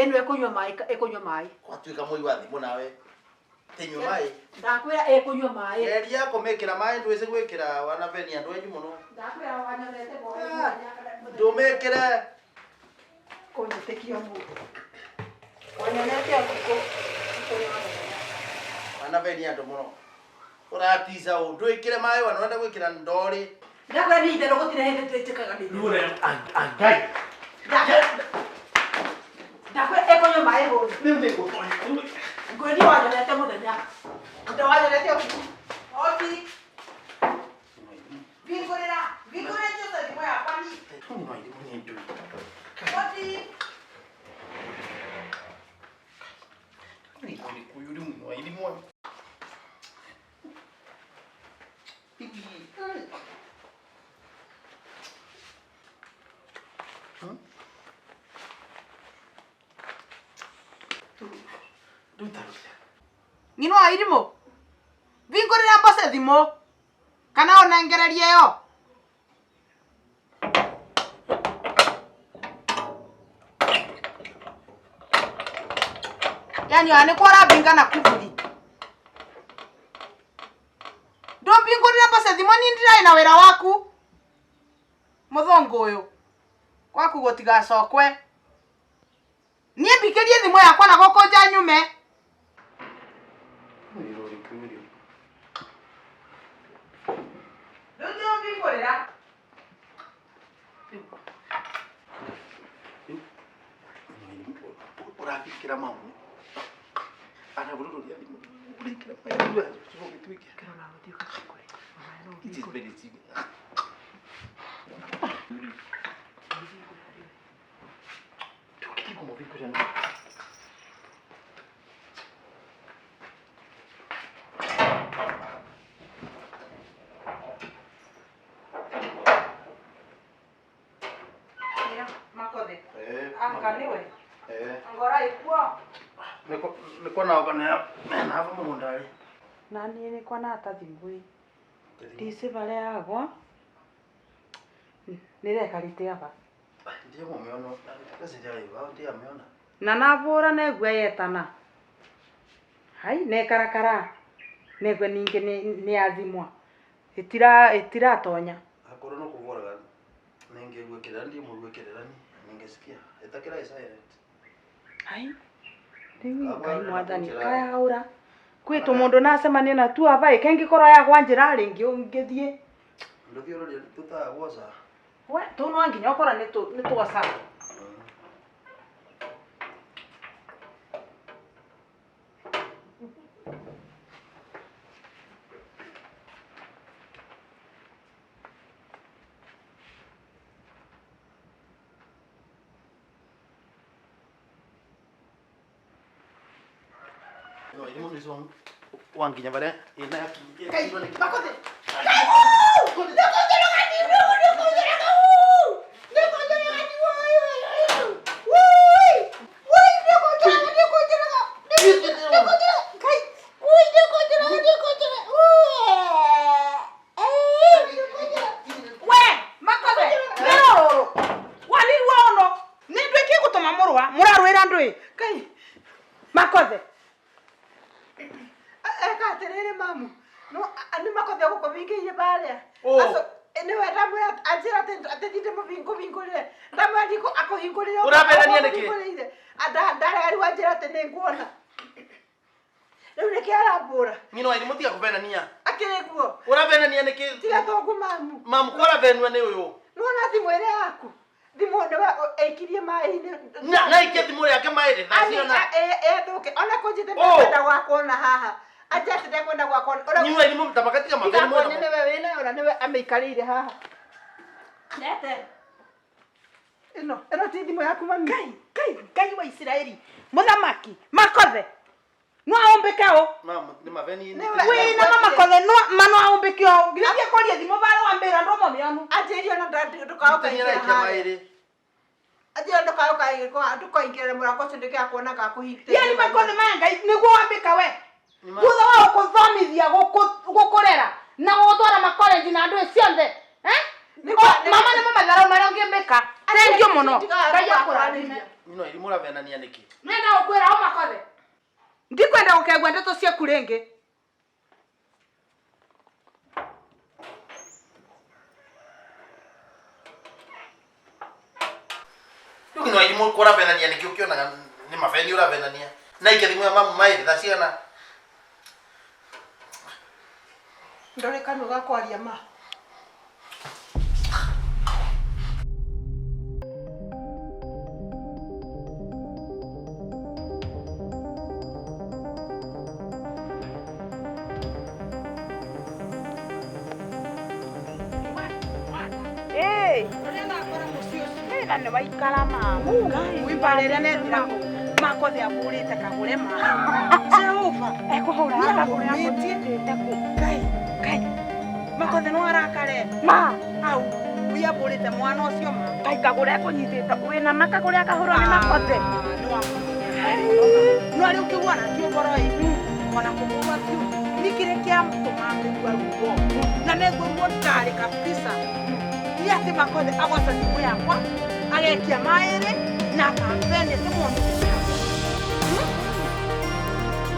Ĩno ĩkũnyua maĩ, ĩkũnyua maĩ. Gwatuĩka mũi wa thimũ nawe. Tinyua maĩ. Ndakwĩra ĩkũnyua maĩ. Geria kũmĩkĩra maĩ ndwĩsĩ gwĩkĩra wanavenia andũ enyu mũno. Ndakwĩra wanyonete Ah, Ndũmĩkĩre. Kũnjĩtĩkia mũndũ. Wanyonete ũtukũ. Ũkũnyua mũthenya. Wanavenia andũ mũno. Ũratica ũ ndwĩkĩre maĩ wana ũrenda gwĩkĩra ndorĩ. Ndakwĩra nĩ itherũ gũtirĩ hĩndĩ twĩtĩkaga nĩ itherũ. Ngai. Ndakwĩra ĩkũnyua maĩ hũni. Rĩu nĩ ngũtonya. Ngwĩria wanyonete mũthenya. Ndawanyonete ũtukũ. Oti. Vingũrĩra, vingũrĩra Jose thimũ yakwa ni. Oti. Ng'ino wa irimũ. Vingũrĩra mbose thimũ. Kana ũnengererie yo. Yani ona nĩkuo ũrambinga na kuburi. Ndũmbingũrĩre mbose thimũ niĩ ndirarĩ na wĩra waku. Mũthũngũ ũyũ. Gwaku gũtigacokwe. Niĩ mbikĩrie thimũ yakwa na gũkũ nja nyume. Rĩu ndũmbingũrĩra. Ũrabikĩra mau. Anabũrũrũria thimũ. Ũrekĩra maĩ. Ũgĩtuĩke. It is very simple. Makothe. Eh, Anga nĩwe. eh. Ngora ĩkuo. Nĩkuo naoka nava mũgũnda rĩ. Na niĩ nĩkwa nata thimũ ĩ. Ndicĩ barĩa yagwa. Nĩrekarĩte aba. Ndiye mumeona. Sijaiva, ndiye ameona. Na nabũra negua yetana. Hai nekarakara. Negua ningĩ nĩ yathimwa. Ĩtira ĩtiratonya. Akorwo no kũvoraga ningĩgwĩkĩrĩra ndiye mũgwĩkĩrĩra ni ningesikia. Ĩtakĩra ĩ silent. Hai. Rĩu Ngai mwathani kayaũra. Kwĩ tũmũndũ nacemania na tu aba ĩkengĩkorwo yagwa njĩra rĩngĩ ũngĩthiĩ. Ndũthiĩ ũroria tũtagwoca. We tũ no nginya ũkorwo nĩ twoca. No, irimũ nĩcio wanginya barĩa ĩna yakinyia. Makothe. We Makothe nĩ rũrũ. Wanirua ũno. Nĩ ndwĩ kĩgũtũma mũrũa mũrarũĩra ndwĩ. Ngai. Makothe. Eka atĩrĩrĩ mamu. No nĩ Makothe gũkũbingĩirie barĩa. Ũ. Nĩwe ndamwĩra anjĩra atĩ atĩ thinde mũbingũbingũrĩre. Ndamwĩra ndikũ akũhingũrĩre. Ũrabenania nĩkĩ? Akũhingũrĩire. Ndarega rĩu anjĩra atĩ nĩ nguona. Rĩu nĩkĩ arambũra? Ng'ino wa irimũ tiga kũvenania. Akĩrĩ guo. Ũravenania nĩkĩ? Tiga tongu mamu. Mamu ko ũravenua nĩ ũyũ. Nĩwona thimũ ĩrĩa yaku? Thimũ nĩwe ĩikirie maĩ-inĩ. Na na ikia thimũ yake maĩ rĩ. Thaciona. Ĩthũke. Ona kũnjĩte Ũ. ndekwenda gwakuona haha. Anja atĩ ndekwenda gwakuona. Ũrĩa- Ng'ino wa irimũ tabakatiga maveni Ndigakuone mũno. nĩwe wĩnayo na nĩwe amĩikarĩire haha. Nete. Ĩno, ĩno ti thimũ yaku mami. Ngai, Ngai, Ngai wa Isiraeli. Mũthamaki, Makothe. No aũmbĩke ũ. Mamu nĩ maveni. Nĩwe. Wĩna ma Makothe no ma no aũmbĩke ũ. Nginya thiĩ kũria thimũ barĩa wambĩra ndũma mĩonu. Anjĩrie ona ndũkaũkaingĩra Nĩikia maĩ harĩa. rĩ. Anjĩra ndũkaingĩre mũrango ũcio ndĩgakuona gakũhingĩte. Yani Makothe maya Ngai nĩguo wambĩka we. Thutha wa gũkũthomithia gũkũrera na gũgũtwara makolenji na andũ ciothe. Eh? Nĩkwa- Mama nĩmo matharau marĩa ũngĩmbĩka. Thengiũ mũno. Ngai akũrathime. Ng'ino wa irimũ ũravenania. Ũrabenania nĩkĩ? Nenda gũkwĩra au makothe. Ndikwenda gũkegua ndeto ciaku rĩngĩ. Rĩu nĩ wairimũ ũrabenania nĩkĩ ũkĩonaga nĩ mabeni ũrabenania na ike thimũ ya mamu maĩrĩ thaa cigana? Ndore kanua ga kwaria ma. Na nĩ waikara mamu wimbarĩre nethira makothe ahũrĩte kagũre ma Jehova Ekũhũra kagũre akũnyitĩte kũ Ngai Ngai makothe no arakare ma au wiambũrĩte mwana ũcio ma Ngai kagũre ekũnyitĩte wĩna makagũre akahũrwo nĩ makothe. No arĩ ũkĩguana ti ũhoro ĩ ona kũgũa biũ nĩ kĩrĩa kĩatũma ngũigua ruo na nĩguo ruo ndarĩ kabisa nĩ atĩ makothe agoca thimũ yakwa agekia maĩrĩ na akambenia ti mũndũ ũcio.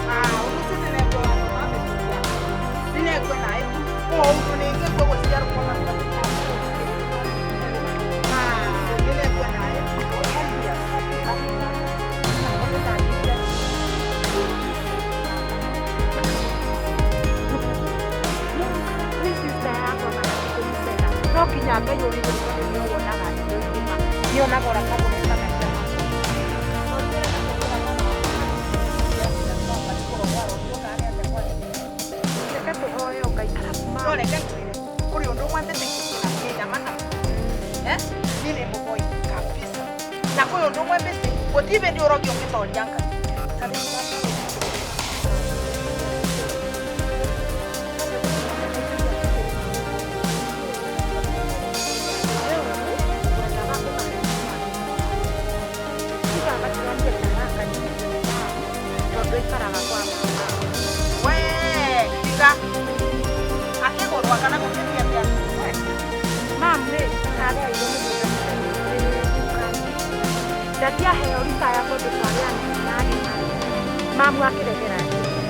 Ah, ũndũ ũcio nĩnegua watũma meciria nĩnegua naĩ o ũndũ nĩngĩgua gũciarwo kwa makothe. Ah, nĩnegua naĩ. No nginya Ngai ũrĩ igũrũ tondũ nĩ wonaga nĩ nĩonaga ũrĩa kagũre kagaita. Reke tũhoe o Ngai arabu ma No reke ngwĩre kũrĩ ũndũ ũmwe mbĩtĩkĩtie na niĩ nyamana eh niĩ nĩ mũhoi kabisa na kwĩ ũndũ ũmwe mbĩtĩ gũtirĩ hĩndĩ ũrogi ũngĩtoria Ngai. Ta rĩu tondũ aikaraga kwa mama. We tiga akĩgũrwa kana gũkĩthiĩ atĩa? Mam rĩ, araheirwo mũgũnda ndatiaheo ritaya tondũ twarĩ anene na agima. Mamu akĩregera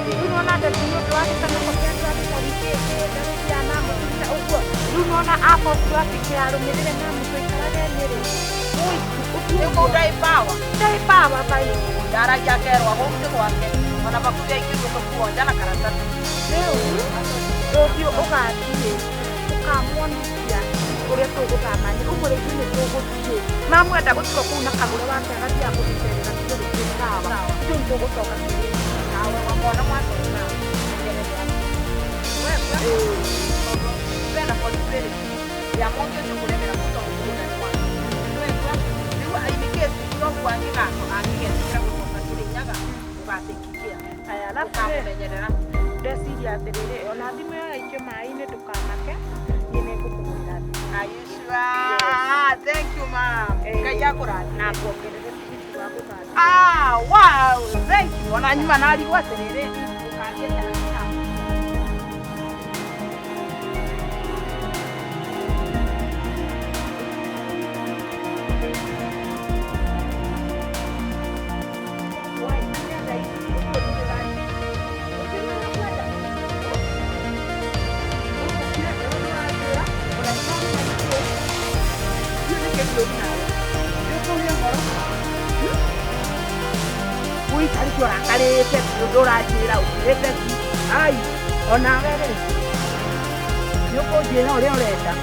rĩu nĩwona ndati nĩ ũndũ wa gĩcanoko kĩa andũ a gĩcagi gĩkĩ ndarĩkia mamũtumia ũguo rĩu nĩwona abotirwo atĩ arũmĩrĩre mamu tũikarage Nyĩrĩ Nĩguo ndarĩ power. Ndarĩ power bai. Ndaragia akerwo gũkũ ti gwake ona makuthi aingĩrio tũkuonja na karatathi. Rĩu rũciũ ũgathiĩ ũkamuonithia ũrĩa tũgũthama Nyĩrĩ ũguo rĩngĩ nĩ tũgũthiĩ mamu enda gũtigwo kũu na kagũre wake agathiaga kũmĩcerera tuge rũciũ sawa ithuĩ nĩ tũgũcoka kĩrĩnyaga. Sawa wamona mwacoka bena possibility ya mũndũ ũcio kũremera gũcoka mũgũnda nĩ wake. Nĩwaigua? Rĩu in case ũguo angĩgetĩkĩra gũcoka Kĩrĩnyaga ũgatekikia Aya, alafu ũkamũmenyerera. Ndeciria atĩrĩrĩ ona thimũ ĩyo yaikio maĩ-inĩ ndũkamake niĩ nĩngũkũgũrĩra thimũ. Are you sure? Thank you, ma'am. Ngai akũrathime. Na nguongerere tigiti wa gũgathiĩ. Ah, wow, thank you. Ona nyuma narigwo atĩrĩrĩ ũkathiĩ tena. Ũikarĩte ũrakarĩte biũ ndũranjĩra ũkirĩte ki ai onawe rĩ nĩ ũkũnjĩra ũrĩa ũrenda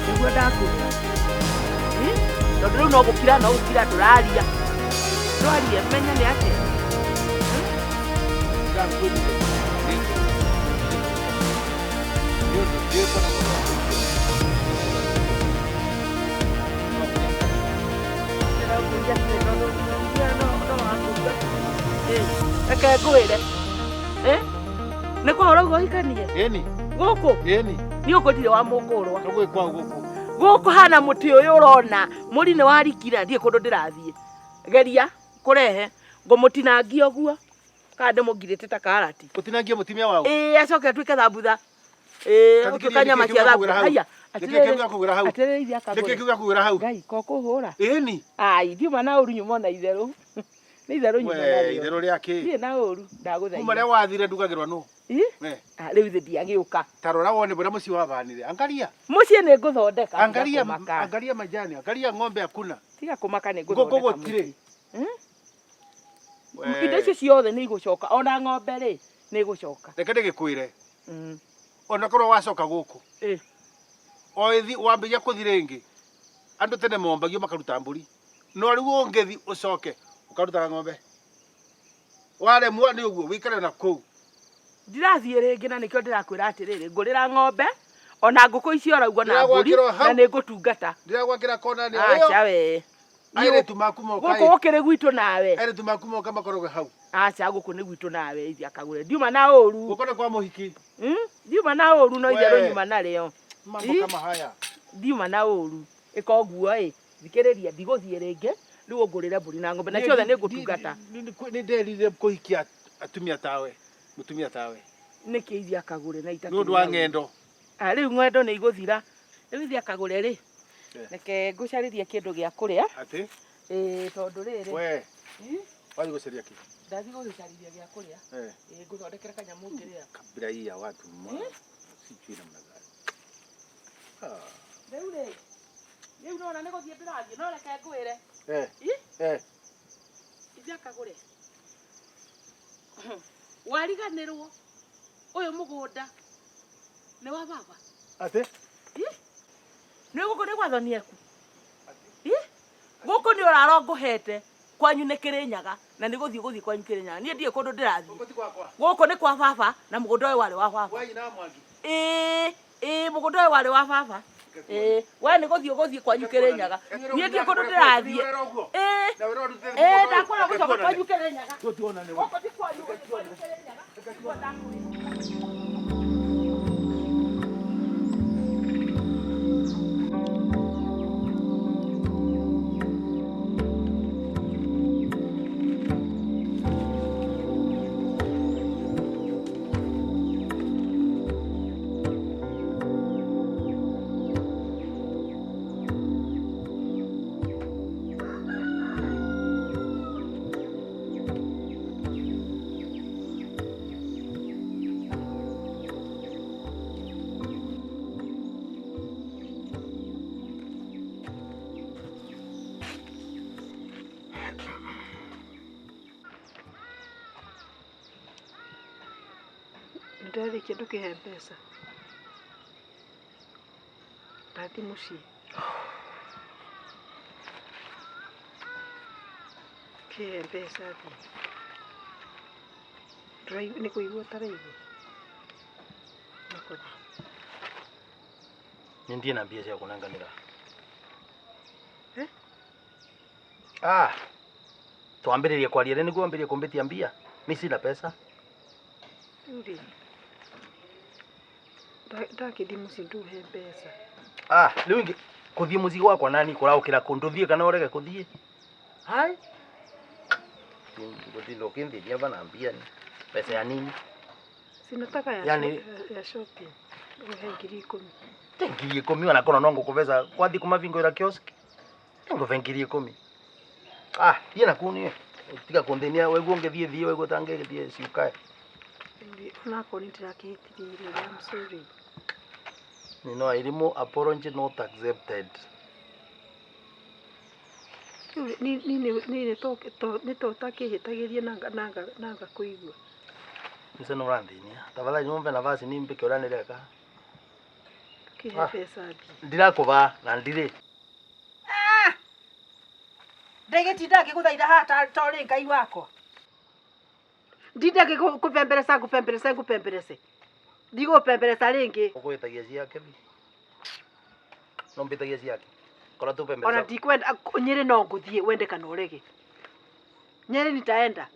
nĩguo ndakwĩra tondũ rĩu no gũkira no gũkira ndũraria ndwarie menye nĩ atĩa. Reke ngwĩre nĩ kwahora ũguo ũhikanie Ĩni. Gũkũ Ĩni. niĩ gũkũ ndirĩ wa mũkũrwa. Nĩgwĩ kwao gũkũ. Gũkũ hana mũtĩ ũyũ ũrona mũri nĩ warikira ndirĩ kũndũ ndĩrathiĩ geria kũrehe ngũmũtinangia ũguo kana ndĩmũngirĩte ta karati. Ũtinangie mũtumia wao? Ĩĩ acoke atuĩke thambutha. Ĩĩ Ta ũtuĩka thikĩrĩria nyama nĩkĩ cia kĩu thambura gĩakũgwĩra hau? haiya Nĩkĩ kĩu gĩakũgwĩra hau? atĩrĩrĩ ithe Nĩkĩ akagũre kĩu gĩakũgwĩra hau? Ngai ko kũhũra Ĩni. Ai ndiuma na ũru nyuma na itherũ nĩ itherũ nyuma We narĩo itherũ rĩa kĩ? ndirĩ na ũru Kuma rĩa ndagũthaitha wathire ndugagĩrwo nũ? Ĩ? We Ah, rĩu ithe ndiagĩũka ta rora wone bũrĩa mũciĩ wabanire. Angalia. mũciĩ nĩ ngũthondeka tiga Angalia, kũmaka angalia majani, angalia ng'ombe hakuna. tiga kũmaka nĩ Ngũkũ ngũthondeka gũtirĩ. mũciĩ indo icio ciothe nĩ igũcoka ona ng'ombe rĩ nĩ igũcoka Reke ndĩgĩkwĩre. Ona korwo wacoka gũkũ. Ĩ. O ĩthi wambĩrĩria kũthi rĩngĩ. Andũ tene mombagio makaruta mbũri. No rĩu ũngĩthi ũcoke ũkarutaga ng'ombe. Waremwo nĩ ũguo wĩikare na kũu. Ndirathiĩ rĩngĩ na nĩkĩo ndĩrakwĩra atĩrĩrĩ ngũrĩra ng'ombe ona ngũkũ icio ũraigua na mbũri Ndĩragwakĩra hau. na nĩ ngũtungata Ndĩragwakĩra kona nĩ ĩyo. aca we Airĩtu maku moka gũkũ ĩ. gũkĩrĩ gwitũ nawe Airĩtu maku moka makoragwo hau. aca gũkũ nĩ gwitũ nawe ithe akagũre ndiuma na ũru Gũkũ nĩ kwa mũhiki. Ndiuma na ũru no itherũ We. nyuma narĩo Mambo Ĩ? kama haya. Ndiuma na ũru ĩka ũguo ĩ thikĩrĩria ndigũthiĩ rĩngĩ rĩu ũngũrĩre mbũri na ng'ombe na ciothe nĩ ngũtungata Nĩ nderire kũhikia atumia tawe. Mũtumia tawe. Nĩkĩ ithe akagũre na Nĩ itakĩrĩ ũndũ wa na ũru? ng'endo. Ah, rĩu ng'endo nĩ igũthira rĩu ithe akagũre rĩ Eh. reke ngũcarĩrie kĩndũ gĩa kũrĩa Atĩ ĩĩ tondũ rĩrĩ we Ĩ? wathiĩ gũcaria kĩ? Ndathiĩ gũgĩcarĩria gĩa kũrĩa Eh. ĩĩ ngũthondekere kanyamũ ngĩrĩa Kabila hii ya watu ma sijui namna gani. Ah. Rĩu rĩ rĩu nona nĩ gũthiĩ ndĩrathiĩ no reke ngwĩre Eh. Ĩ? Eh. Ithe akagũre wariganĩrwo ũyũ mũgũnda nĩ wa baba Atĩ nĩ gũkũ nĩ gwathoni eku Ĩ? Gũkũ nĩ ũraro ngũhete kwanyu nĩ Kĩrĩnyaga na nĩ gũthiĩ gũthiĩ kwanyu Kĩrĩnyaga niĩ ndirĩ kũndũ ndĩrathiĩ gũkũ ti gwakwa. Gũkũ nĩ kwa baba na mũgũnda ũyũ warĩ wa baba Kwa nyina wa Mwangi. Ĩĩ ĩĩ mũgũnda ũyũ warĩ wa baba ĩĩ we nĩ gũthiĩ ũgũthiĩ kwanyu Kĩrĩnyaga niĩ ndirĩ kũndũ ndĩrathiĩ ĩĩ Na wĩra ũrutĩte ĩĩ ndakwĩra gũcoka kwanyu Kĩrĩnyaga Tuonane. Gũkũ ti kwanyu gũthiĩ kwanyu Kĩrĩnyaga nĩguo ndakwĩra. Ndarĩkia ndũkĩhe mbeca ndathiĩ mũciĩ kĩhe mbeca thiĩ nĩ kũigua ũtaraigua nĩkũthiĩ Ni ndiye na mbia cia kunenganira. Eh? Ah. Twambĩrĩrie kwaria rĩ nĩguo wambĩrĩrie kũmbĩtia mbia. Mi sina pesa. Rĩu rĩ ndakĩthiĩ mũciĩ ndũhe mbeca Ah, rĩu ingĩ kũthiĩ mũciĩ gwakwa nani kũraũkĩra kũ ndũthiĩ kana ũrege kũthiĩ. Hai. Gũtinda ũkĩnthĩnia bana mbia ni. Pesa ya nini? Sinataka ya, Yani- ya shopping ũhe 10,000 Te 10,000 ona korwo no ngũkũbeca kwathiĩ kũmavingũra kiosk. Ngũbe 10,000. Ah, thiĩ na kũu niĩ. Tiga kũnthĩnia weguo ngĩthiĩ thiĩ weguo tangĩgĩthiĩ ciukae. Rĩu rĩ onakorwo nĩ ndĩrakĩhĩtithia I'm sorry. Nino irimu apology not accepted. Rĩu rĩ, ni nĩ to ũtakĩhĩtagĩria na ngakũigua Nse no ũranthĩnia. Tafadhali nyumbe nafasi nimbĩke ũrĩa nĩreka. Kĩhe Ah. mbeca thiĩ Ndirakũba na ndirĩ. Ndĩgĩtinda ngĩgũthaitha haha torĩ Ngai wakwa ndinda ngĩkũpembereca ngũpemberece ngũpemberece ndigũpembereca rĩngĩ Ũkũhĩtagia ciake bi. No mbĩtagia ciake. Korwo Ona tũpembereca. ndikwenda Nyĩrĩ no ngũthiĩ wende kana ũrege Nyĩrĩ nitaenda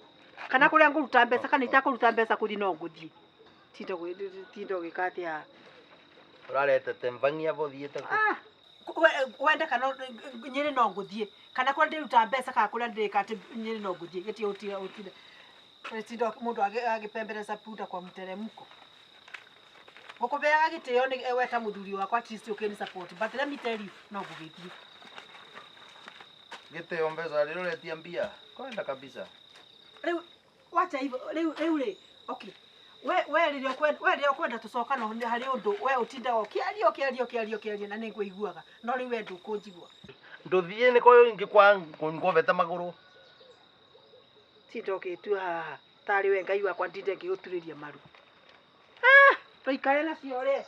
kana kũrĩa ngũruta mbeca kana itakũruta mbeca kũthiĩ no ngũthiĩ tinda ũgĩka atĩa haha Ũraretete mbangi abo thiĩte kũ. Ah, wende kana Nyĩrĩ no ngũthiĩ kana kũrĩa ndĩruta mbeca kana kũrĩa ndĩrĩka atĩ Nyĩrĩ no ngũthiĩ gĩtirĩ ũtira ũtira tinda mũndũ agĩpembereca punda kwa mteremko. Ngũkũbeaga gĩtĩo nĩ we ta mũthuri wakwa at least ũkĩni support, but let me tell you, no ngũgĩthiĩ. Gĩtĩo mbeca rĩrĩa ũretia mbia. Kwenda kabisa. Rĩu wacha hivyo rĩu rĩu rĩ, okay, we we rĩrĩa ũkwenda, we rĩrĩa ũkwenda tũcokana harĩ ũndũ we ũtindaga ũkĩaria ũkĩaria ũkĩaria ũkĩaria na nĩngũiguaga, no rĩu we ndũkũnjigua. Ndũthiĩ nĩ kwa ingĩ kwa ngobete magũrũ. Tinda ũgĩtua haha tarĩ we Ngai wakwa, ndinde ngĩgũturĩria maru. Ah, tũikare nacio rĩ.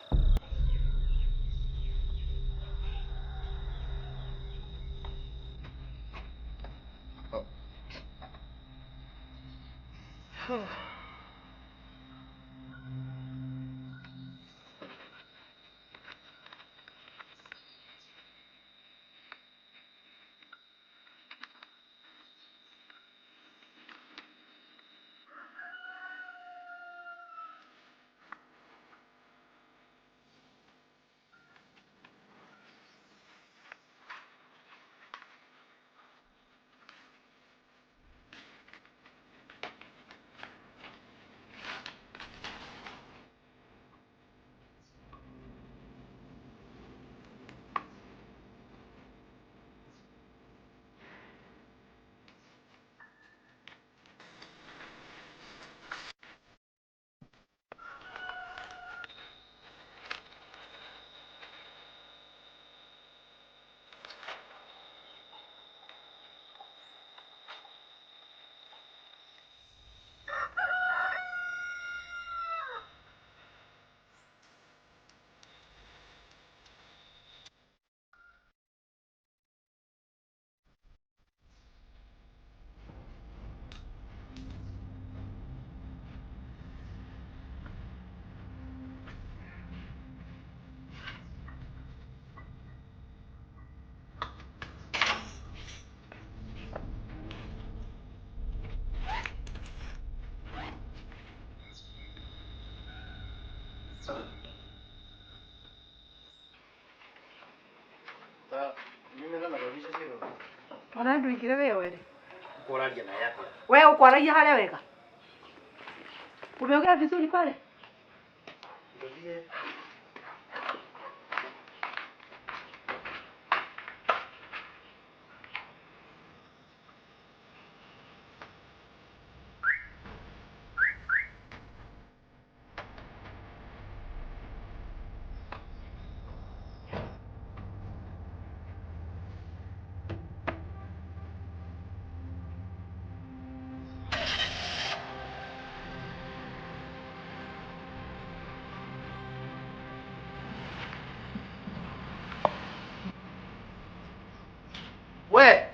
Ona ndũingĩre we were. Kũraria naye atĩa? We ũkwaragia harĩa wega. Umeongea vizuri pale? Ndũthiĩ. We.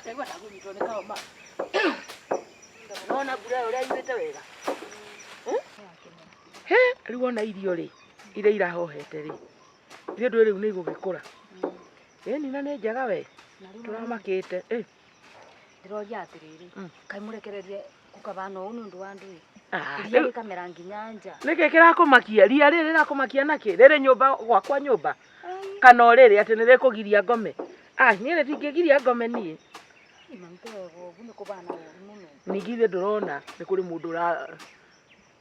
Ndaigua ndakũnyitwo nĩ kahoma. Nona mbura ĩyo ũrĩa yurĩte wega. He, rĩu ona irio rĩ, iria irahohete rĩ, ithuĩ ndũĩ rĩu nĩ igũgĩkũra. Ĩni na nĩ njega we, tũramakĩte. Ĩ. Ndĩroria atĩrĩrĩ, kaĩ mũrekererie gũkabana ũũ nĩ ũndũ wa ndũĩ? Ah, Ria rĩu rĩkamera nginya nja. nĩkĩ kĩrakũmakia? Ria rĩrĩ rĩrakũmakia nakĩ? Rĩrĩ nyũmba gwakwa nyũmba kana o rĩrĩ atĩ nĩ rĩkũgiria ngome? Ah, niĩ rĩtingĩgiria ngome niĩ. Mami wega ũguo nĩ kũbana ũru mũno. Ningĩ ithuĩ ndũrona nĩ kũrĩ mũndũ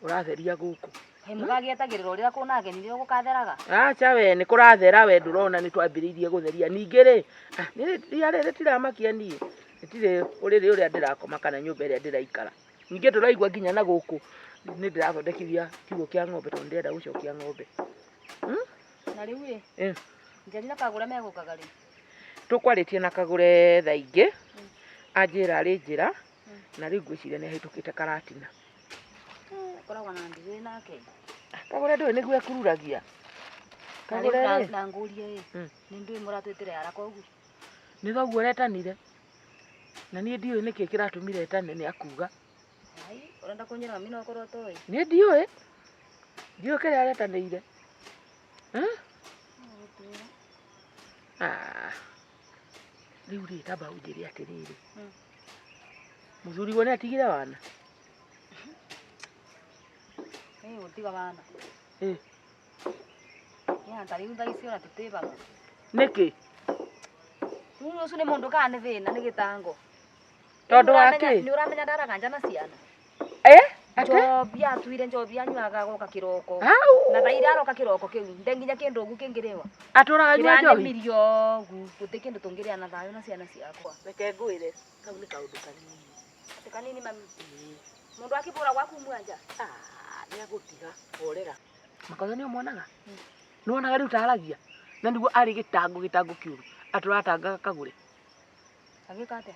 ũratheria gũkũ. Kaĩ mũgagĩetagĩrĩra ũrĩa kũna ageni rĩo gũkatheraga? Acha we, nĩ kũrathera we, ndũrona nĩ twambĩrĩirie gũtheria. Ningĩ rĩ, ah, niĩ ria rĩrĩ rĩtiramakia niĩ. Rĩtirĩ ũrĩrĩ ũrĩa ndĩrakoma kana nyũmba ĩrĩa ndĩraikara. Ningĩ ndũraigua nginya na gũkũ nĩ ndĩrathondekithia kiugũ kĩa ng'ombe tondũ ndĩrenda gũcokia ng'ombe. Na rĩu rĩ, Eh. Njeri na Kagũra megũkaga rĩ? Tũkwarĩtie na Kagũre thaa ingĩ, anjĩra arĩ njĩra, na rĩu ngwĩciria nĩ ahĩtũkĩte Karatina. Koragwo na ndithĩ nake. Kagũre ndũĩ nĩguo ekururagia. Na rĩu Kagũre rĩ, na ngũrie ĩ, nĩ ndũĩ mũratwĩtĩre haraka ũguo? Nĩ thoguo ũretanire. Na niĩ ndiũĩ nĩkĩ kĩratũmire etane nĩ akuga. Ai, ũrenda kũnjĩra mami no ũkorwo ũtoĩ? Niĩ ndiũĩ. Ndiũĩ kĩrĩa aretanĩire. Eh? Ah. Rĩu rĩ, tamba ũnjĩre atĩrĩrĩ. Mũthuriguo nĩ atigire wana? Ĩ, gũtiga wana. Ĩ. Ya, ta rĩu thaa ici ona tũtĩ vamwe. Nĩkĩ? Rĩu ũcio nĩ mũndũ kana nĩ thĩna nĩ gĩtango? Tondũ wa kĩ? Nĩ ũramenya ndaraganja na ciana. Eh? Ate? Njobi atuire njobi anyuaga goka kĩroko. Au. Na thaa iria aroka kĩroko kĩu nde nginya kĩndũ ũguo kĩngĩrĩwa. Atũraga anyua njohi? Kĩranemirio ũguo gũtirĩ kĩndũ tũngĩrĩa na thayũ na ciana ciakwa. Reke ngwĩre, kau nĩ kaũndũ kanini. Atĩ kanini mami? Mũndũ akĩbũra gwaku mwanja? Ah, nĩ agũtiga, horera. Makoya nĩ ũmuonaga? Nĩ wonaga rĩu taragia? Na nĩguo arĩ gĩtango gĩtango kĩũru. Atũratangaga Kagũre. Agĩka atĩa?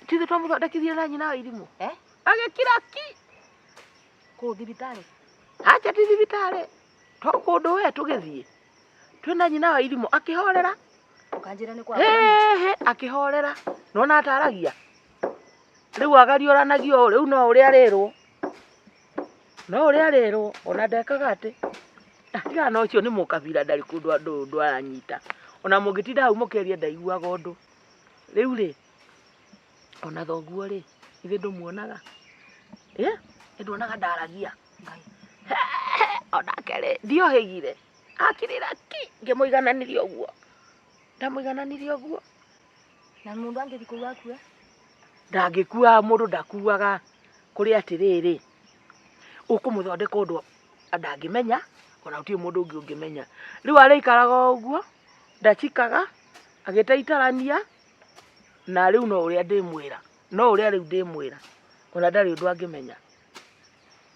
Tithe twamũthondekithie na nyina wa irimũ. Eh? Agĩkira ki. Kũu thibitarĩ? Acha ti thibitarĩ. To kũndũ we tũgĩthiĩ. Twĩna nyina wa irimũ akĩhorera. Ũkanjĩra nĩ kwa. Hehe, akĩhorera. Nona ataragia. Rĩu agariũranagio ũũ, rĩu no ũrĩa arĩrwo. No ũrĩa arĩrwo, ona ndekaga atĩ. Tigana na ũcio nĩ mũkabira ndarĩ kũndũ andũ ũndũ aranyita. Ona mũngĩtinda hau mũkĩaria ndaiguaga ũndũ. Rĩu rĩ, ona thoguo rĩ, ithe ndũmuonaga. Eh? Nĩ nduonaga ndaragia. Onake rĩ, ndiohĩgire. Akirĩra ki, ngĩmũigananĩria ũguo. Ndamũigananĩria ũguo. Na mũndũ angĩthiĩ kũu akue? Ndangĩkua, mũndũ ndakuaga. Kũrĩ atĩrĩrĩ, ũkũmũthondeka ũndũ ndangĩmenya, ona gũtirĩ mũndũ ũngĩ ũngĩmenya. Rĩu arĩikaraga o ũguo, ndacikaga, agĩtaitarania, na rĩu no ũrĩa ndĩmwĩra. No ũrĩa rĩu ndĩmwĩra. Ona ndarĩ ũndũ angĩmenya.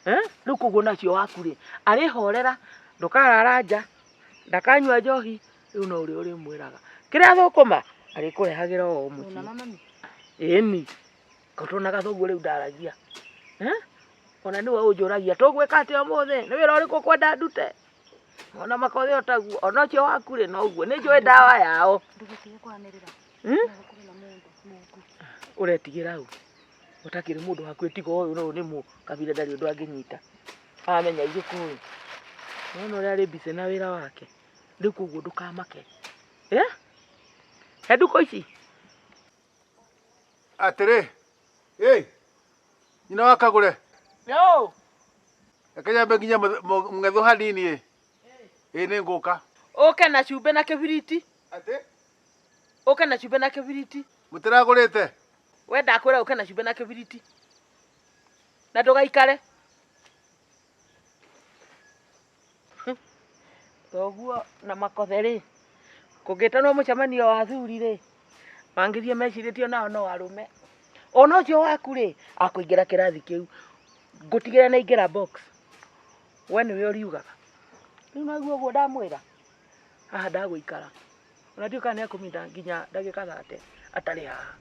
Eh? Rĩu koguo nacio waku rĩ, arĩhorera, ndũkarara nja, ndakanyua njohi, rĩu no ũrĩa ũrĩmwĩraga. Kĩrĩa thũkũma, arĩkũrehagĩra o mũciĩ. Ona mami? Ĩni. Kotonaga thoguo rĩu ndaragia. Eh? Ona nĩwe ũnjũragia, tũgwĩka atĩa ũmũthĩ? Nĩ wĩra ũrĩkũ ũkwenda ndute? Ona makothe otaguo, ona ũcio waku rĩ noguo. Nĩ njũĩ ndawa yao. Ndũgũtige kwanĩrĩra. Gũkũrĩ na mũndũ mũku. Ũretigĩra ũ? Ũtakĩrĩ mũndũ hakuhĩ tiga ũyũ no nĩ mũkabira ndarĩ ũndũ angĩnyita. Amenya igĩkũyũ. Nĩwona ũrĩa arĩ busy na wĩra wake. Rĩu koguo ndũkamake. Eh? He nduko ici? Atĩrĩ, ĩ, nyina wa Kagũre. Yo. Reke nyambe nginya mũng'ethũ hanini ĩ. Ĩ nĩ ngũka. Ũke na cumbĩ na kĩbiriti. Atĩ? Ũke na cumbĩ na kĩbiriti. Mũtiragũrĩte? We ndakwĩra ũke na cumbĩ na kĩbiriti. Na ndũgaikare. Thoguo na makothe rĩ, kũngĩtanwo mũcemanio wa athuri rĩ, mangĩthiĩ mecirĩtie nao no arũme. Ona ũcio waku rĩ, akũingĩra kĩrathi kĩu. Ngũtigĩra nĩ aingĩra box. We nĩwe ũriugaga. Rĩu naguo ũguo ndamwĩra. Haha ndagũikara. Ona ndiũĩ kana nĩ ekũminda nginya ndagĩka thate atarĩ haha.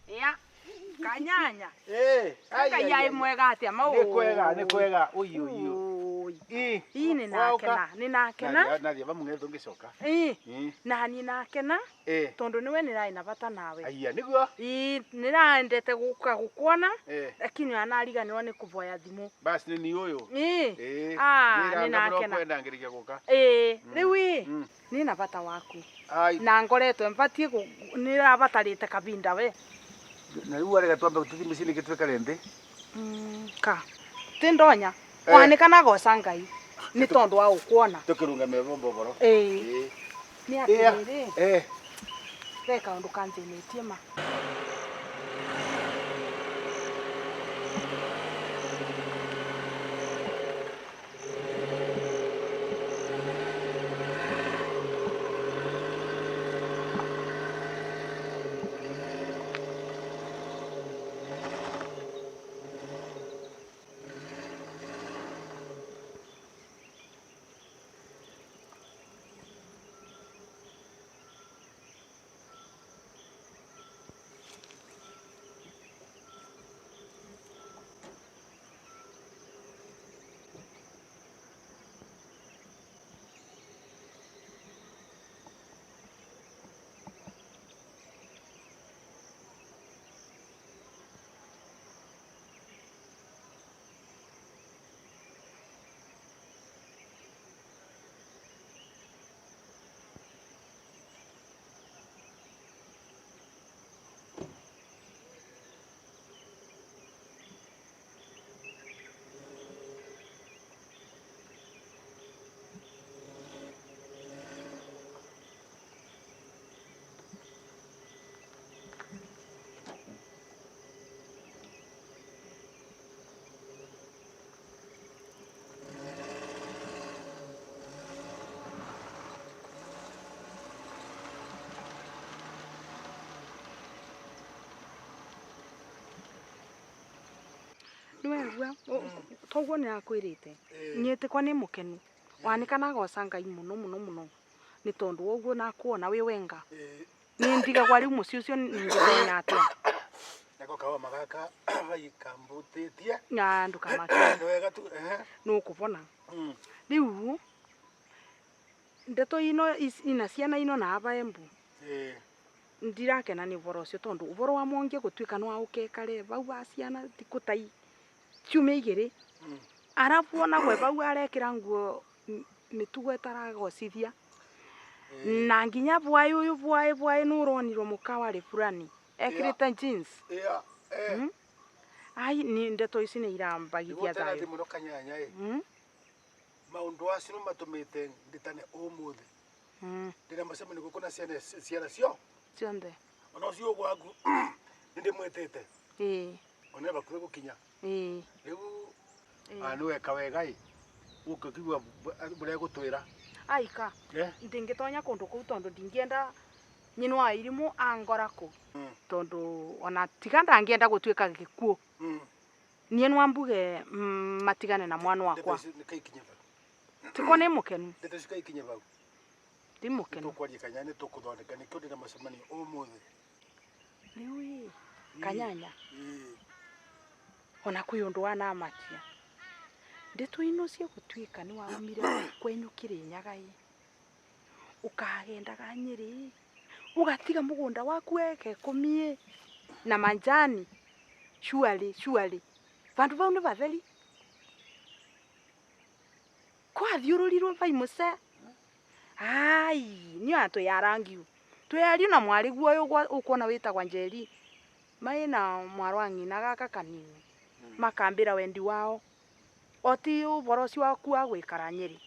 Ya, kanyanya. Eh, ai, Ngai ai, ai ai. mwega atia mau. Nĩ kwega, nĩ kwega. Ui, ui, ui. Ĩ, Ii nĩ waũka? nakena, nĩ nakena. Nathiĩ vamũng'ethũ ngĩcoka. Ii, Ĩ, na niĩ nakena ĩ, tondu niwe nĩrarĩ na bata nawe. aiya nĩguo. Ii, nĩraendete gũka gũkuona Eh, lakini anariganĩrwo nĩ kũvoya thimũ. basi nĩ ni ũyũ. Ii, Ĩ, Ah, wĩra nĩ nga mũno nakena. kwenda ngĩrĩkia gũka. ii, rĩu ĩ nĩ na bata waku. Ai, Na ngoretwo mbatie nĩrabatarĩte kabinda we. na rĩu arega twambe tũthiĩ mũciĩ nĩkĩ twĩkare nthĩ. Ka ti ndonya Eh. wanika nagoca ngai ni tondu wa ukwona tukirungamia vombo boro ĩĩ nĩ Ĩa. atĩrĩrĩ eh ve kaũndũ kanthĩnĩtie ma nĩwegua toguo nĩrakwĩrĩte niĩ kwa nĩ mũkenu wanika nagoca ngai mũno mũno mũno nĩ tondũ wa ũguo nakuona wĩ wenga nĩ ndigagwa rĩu mũciĩ ũcio ningĩtonya atĩa nako kawa magaka vaikambutitie na ndũkamake ni wega tu eh nũkũbona Mm. rĩu ndeto ino ina ciana ino na aba embu eh ndirakena nĩ ũboro ũcio tondũ ũboro wa mwongie gũtuĩka nĩ waũkekare bau wa ciana thikũ ta ciumia igĩrĩ Mm. arabu ona gwe bau arekĩra nguo mĩtugo ĩtaragocithia na nginya bwaĩ ũyũ bwaĩ bwaĩ nĩ ũronirwo mũkawarĩ fulani ekĩrĩte jeans yeah eh Mm. ai ni ndeto ici nĩ irambagithia tena thayũ muno kanyanya eh Mm, maundu acio no matumite nditane umuthi mm, ndina mucemanio guku na ciana ciana cio cionthe ona ucio gwaku nindimwitite ĩĩ ona bakuhe gukinya ĩĩ riu ni weka wega i ukigua buria gutwira aika eh ndingĩtonya kũndũ kũu tondũ ndingĩenda nyina wa irimũ angora kũ Mm. tondũ ona tiga ndangĩenda gũtuĩka gĩkuũ mm niĩ nwambuge matigane na mwana wakwa nikaikinye bau tikwa nĩ mũkenu ndeto ici kaikinye bau ndi mũkenu tukwaria kanya ni tukuthondeka nikio ndina mucemanio umuthi rĩu ĩ kanyanya ii ona kwĩ ũndũ wanamakia ndeto ino cia gũtuĩka nĩ waumire kwenyu Kĩrĩnyaga ĩ ũkagendaga Nyĩrĩ ĩ ũgatiga mũgũnda waku eka ikũmi ĩ na manjani surely surely vandu vau nĩ vatheri kwathiũrũrirwo vai mũce ai niĩ ona twĩyarangiu twĩyariu na mwarĩ guoyo ũkuona wĩtagwa Njeri mai na mwarĩ wa ng'ina gaka kanini makambĩra wendi wao oti ũboro ũcio waku wa gwĩkara Nyĩrĩ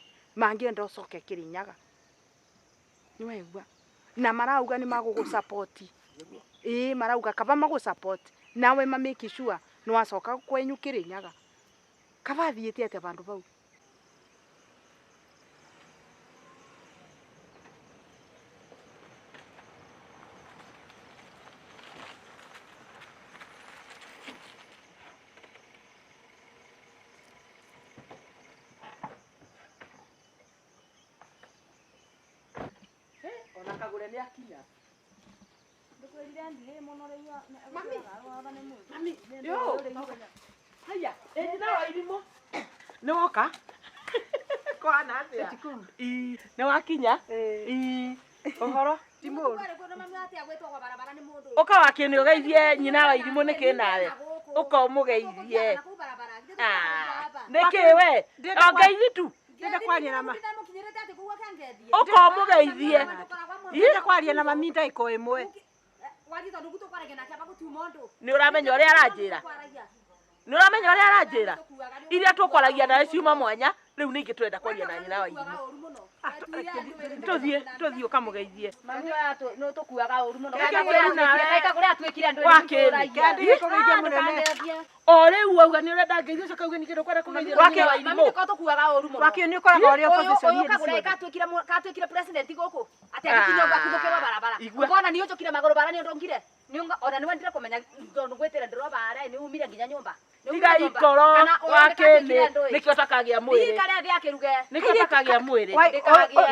mangĩenda ũcoke Kĩrĩnyaga nĩwaigua na marauga nĩ magũgũ-support ĩĩ marauga kaba magũ-support nawe ma make sure nĩwacoka kwenyu Kĩrĩnyaga kaba athiĩte atĩa vandũ vau ona kagure nĩ akinya Mami, yo haya ĩ nyina wa irimũ nĩ woka kwana atĩa Ĩ, nĩ wakinya Ĩ, ũhoro ũka wakie nĩ ũgeithie nyina wa irimũ nĩ kĩ nawe ũka ũmũgeithie nĩ kĩ we o ngeithi tu Ndĩrenda kwaria na ma ũka ũmũgeithie ndĩrenda kwaria na mami ndagĩka o ĩmwe nĩ ũramenya ũrĩa aranjĩra Nĩ ũramenya ũrĩa aranjĩra? Iria tũkwaragia nawe ciuma mwanya, rĩu ningĩ tũrenda kwaria na nyina wa irimũ. Tũthiĩ, tũthiĩ ũkamũgeithie. Mami oya nĩ tũkuaga ũru mũno. Kĩrĩa kĩũru nawe. Kaita kũrĩa atuĩkire andũ Wa kĩrĩ. Kĩandĩke kũgeithia mũnene. O rĩu auga nĩ ũrenda ngeithio ũcoke uge ningĩ ndũkwenda kũgeithio nĩ nyina wa Mami irimũ. nĩko tũkuaga ũru mũno. Wakĩo nĩ ũkoragwo ũrĩ Ũyũ opposition ũyũ hĩndĩ kagũra ciothe. katuĩkire katuĩkire president gũkũ. Atĩ agĩkinya ũguo akithũkĩrwo barabara. Igua. Ũkona niĩ ũnjũkire magũrũ bara nĩ ũndũ ngire. Ona nĩ wendire kũmenya tondũ ngwĩtĩra ndĩro bara nĩ umire nginya nyũmba. Nĩ Tiga umire nyũmba. ikoro Kana ũyũ wa nĩ kĩnĩ katuĩkire andũ ĩ. nĩkĩo ũtakagĩa mwĩrĩ. Thiĩ karĩa thĩ akĩruge. Nĩkĩo ũtakagĩa mwĩrĩ. Ndĩkagĩe.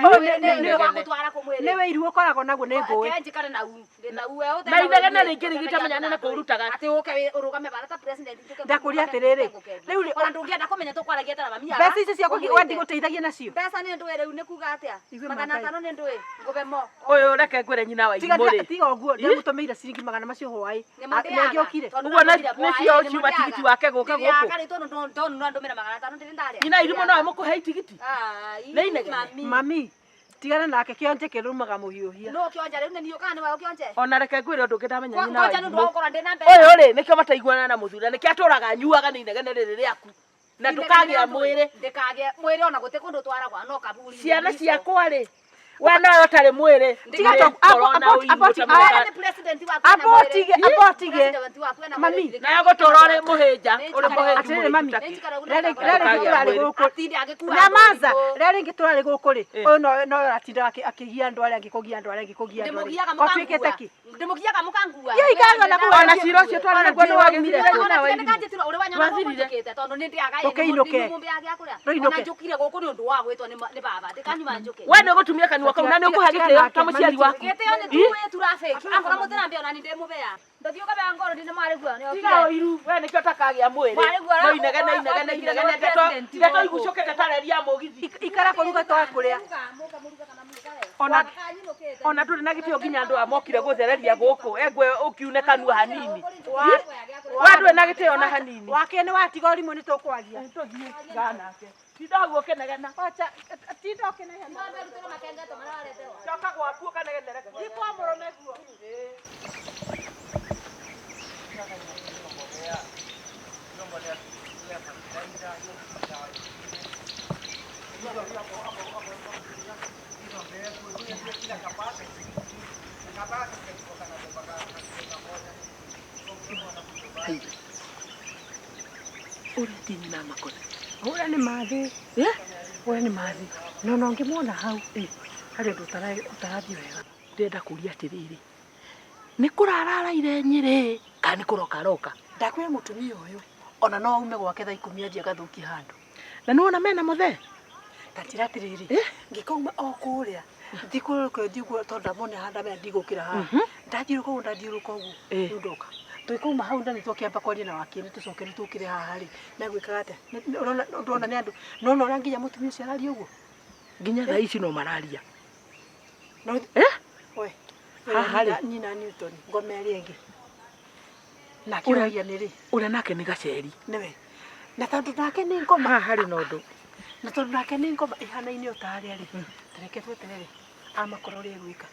Ũyũ Nĩ nĩ- wa gũtwara kũmwĩrĩ. Nĩ wĩiru ũkoragwo naguo nĩ ngũĩ. Ke njikare na u. Ndĩ na u we ũte Na inegene rĩngĩ rĩgĩtamenya nĩ nakũ ũrutaga. Atĩ ũke ũrũgame bara ta president njũke Ndakũria atĩrĩrĩ, rĩu rĩ- ona ndũngĩenda kũmenya tũkwaragia ta na mami aba. Mbeca icio ciaku Ũmwĩte. we ndigũteithagia nacio. Mbeca nĩ ndũĩ rĩu nĩ kuga atĩa? Igue Magana Maathai. matano nĩ ndũĩ ngũbe mo. Ũyũ reke ngwĩre nyina wa Tiga irimũ rĩ. tiga ũguo ndĩramũtũmĩire ciringi magana macio hwaĩ. Nĩ mũndĩaga. Nĩangĩokire. Tondũ Ũguo ndamũire hwaĩ, nĩcio nĩ ciuma mũndĩaga. tigiti wake gũka gũkũ. Ndĩrĩaga rĩ tondũ ndonu no ndũmĩre magana matano ndĩrĩ ndarĩa. Nyina wa irimũ no amũkũhe itigiti. Ai, Nĩ inegene. mami. Mami, tigana nake kĩonje kĩrũmaga mũhiũhia. Nũ kĩonja rĩu nĩ niĩ kana nĩwe ũkĩonje? Ona reke ngwĩre ũndũ ũngĩ ndamenya nyina wa Kwanja nĩ ũndũ wa irimũ. gũkorwo ndĩ na mbeca. Ũyũ rĩ nĩkĩo mataiguanaga na mũthuri na nĩkĩo atũraga anyuaga nĩ inegene rĩrĩ rĩaku. Na ndũkagĩa mwĩrĩ. Ndĩkagĩa mwĩrĩ ona gũtĩ kũndũ twaragwa no kaburi. Ciana ciakwa rĩ we nowe ũtarĩ mwĩrĩ. Tiga Nĩ to- korona abo- ũiru abo- ta abo- mũka- Nĩ president waku ena Abo mwĩrĩ. ũtige, abo ũtige. President waku ena Mami. mwĩrĩ. Nayo gũtũra ũrĩ mũhĩnja, ũrĩ mũhĩnju Atĩrĩrĩ mami, mũhĩnju rĩrĩ rĩngĩ tũrarĩ gũkũ. Atinde agĩkua Nyamaza, andũ. rĩrĩa rĩngĩ tũrarĩ gũkũ rĩ, Eh. ũyũ no no aratinda akĩgia andũ arĩa angĩ, kũgia andũ arĩa angĩ, kũgia andũ arĩa Ndĩmũgiaga angĩ. Gwatuĩkĩte mũkangua. kĩ? Ndĩmũgiaga mũkangua. Iyo ikaraga na kũu Ona cira ũcio twarĩ naguo nĩ wagĩthirire nyina wa irimũ. Wathirire. Ũkĩinũke. Rũinũke. Njũkire gũkũ nĩ ũndũ wa gwĩtwo nĩ baba ndĩkanyuma njũke. We nĩ ũgũtumia kanua kau na nĩ ũkũhe gĩtĩo ta mũciari waku. Gĩtĩo nĩ tuĩ traffic. Akorwo mũtirambia ona ni ndĩmũbea. Ndathiĩ ũkabea ngoro ndĩ mwarĩguo. Tiga ũiru, we nĩkĩo ũtakagĩa mwĩrĩ. Mwarĩguo No inegene inegene inegene ndeto ndeto igucũkĩte ta reri ya mũgithi. Ikara kũruga twa kũrĩa. Ona ona ndũrĩ na gĩtĩo nginya andũ aya mokire gũthereria gũkũ engwe ũkiune kanua hanini. We ndũrĩ na gĩtĩo ona hanini. Wake nĩ watiga ũrimũ nĩ tũkwaria. Tũthiĩ ganake. Tinda hau ũkĩnegena. Wacha, tinda ũkĩnegena. Coka gwaku ũkanegenere kuo. Thiĩ kwa mũrũme guo. Ũrĩa ti nyina makoni. Ũrĩa nĩ mathi. Ũrĩa nĩ mathi. No no ngĩmuona hau harĩ ũndũ ũtarathiĩ wega. Ndĩrenda kũria atĩrĩrĩ. Nĩ kũrararaire Nyĩrĩ kana nĩ kũroka aroka? Ndakwĩra mũtumia ũyũ ona no aume gwake thaa ikũmi athiĩ agathukie handũ. Na nĩ wona mena mũthee? Ta njĩra atĩrĩrĩ, ngĩkauma o kũrĩa thikũrũka thiĩ ũguo tondũ ndamona haha ndamenya ndigũkĩra haha. Ndathiũrũrũka ũguo ndathiũrũrũka ũguo rĩu ndoka. Tũgĩkauma hau ndani twakĩamba kwaria na wakĩrĩ tũcoke rĩu tũkĩre haha rĩ megwĩkaga atĩa? Ũrona ndũrona nĩ andũ nĩwona ũrĩa nginya mũtumia ũcio araria ũguo? Nginya thaa ici no mararia. No we Haha rĩ. nyina Newton ngoma ĩrĩa ĩngĩ. Nake Ũrĩa- ũragia nĩ rĩ? Ũrĩa nake nĩ gaceri. Nĩwe. Na tondũ nake nĩ ngoma. Haha harĩ na ũndũ. Na tondũ nake nĩ ngoma ĩhanaine o ta arĩa rĩ, tareke tweterere amakora ũrĩa egwĩka.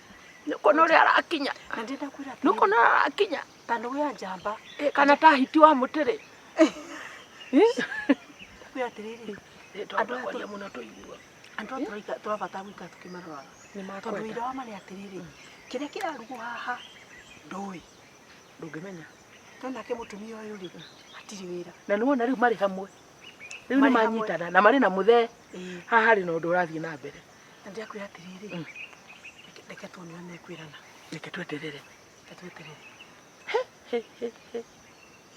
Nĩũkuona ũrĩa arakinya. Na ndĩrenda kwĩra atĩrĩrĩ, Nĩũkuona ũrĩa arakinya. ta nũgũ ya njamba. Kana ta hiti wa mũtĩrĩ. Kwĩra atĩrĩrĩ, Andũ aya kwaria mũno tũigua. andũ aya tũrabatara gũikara tũkĩmaroraga. Tondũ wĩra wa ma nĩ atĩrĩrĩ, kĩrĩa kĩrarugwo haha ndũĩ. Ndũngĩmenya. No nake mũtumia ũyũ rĩ, hatirĩ wĩra. Na nĩwona rĩu marĩ hamwe. Rĩu nĩ Marĩ hamwe. manyitana na marĩ na mũthee. Ĩĩ. Haha harĩ na ũndũ ũrathiĩ na mbere. Na ndĩrakwĩra atĩrĩrĩ, reke tuone ũrĩa mekwĩrana. Reke tweterere. Reke tweterere. He, he, he.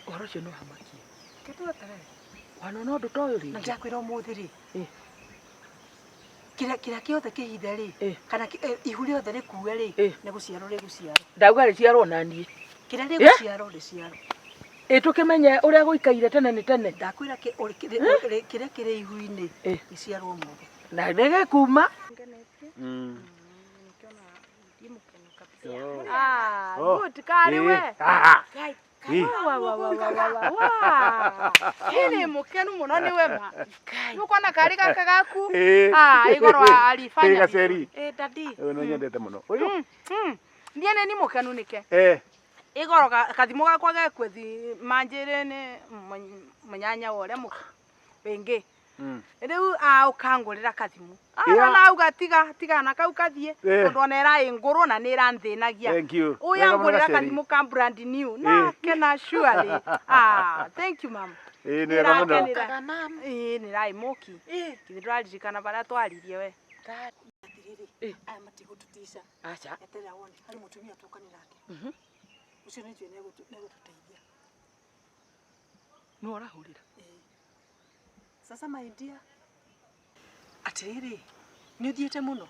Ũhoro ũcio nĩ wamakia. Reke tweterere. Wanona ũndũ ta ũyũ Na rĩngĩ? ndĩrakwĩra ũmũthĩ rĩ, kĩrĩa kĩrĩa kĩothe kĩhithe rĩ, kana ihu rĩothe rĩkue rĩ, nĩ gũciarwo rĩgũciarwo. Ndauga rĩciarwo na niĩ. Kĩrĩa rĩgũciarwo rĩciarwo. Ĩ tũkĩmenye ũrĩa gũikaire tene nĩ tene. Ndakwĩra kĩrĩa kĩrĩ ihu-inĩ gĩciarwo ũmũthĩ. Na nĩgĩkuma. Ah, Oh. good kari we. Ah. Kai. Ĩ. Wa wa wa wa wa wa. Hili mukenu muno ni wema. Nukona kari gaka gaku. Ĩ. Ah, igoro alifanya. Ĩ, gaceri. Eh, daddy. Ũyũ nĩ nyendete mũno. Ũyũ. Ndiene ni mukenu nike. Eh. Igoro kathimo gakwa gekwe thi manjire ni munyanya wa uria wingi. Riu aukangurira kathimu. Yeah. Na auga tiga tiga na kau kathie Eh. tondu ona ira nguru na ni iranthinagia. Thank you. Uya Wega mũno ngurira gaceri. kathimu ka brand new na Eh. kena surely. Ah, thank you ma'am. Ĩĩ nĩ wega mũno. Nĩrakenera. Ĩĩ nĩ raimoki. Githĩ ndũraririkana barĩa twaririe we. Atiriri aya matigũtũtica. Aca. Eterera wone harĩ mũtumia tũkani nake. Ũcio nĩ njũĩ nĩegũtũteithia. Nĩ ũrahũrĩra. Ĩĩ. Sasa my dear, atiriri nĩ ũthiĩte mũno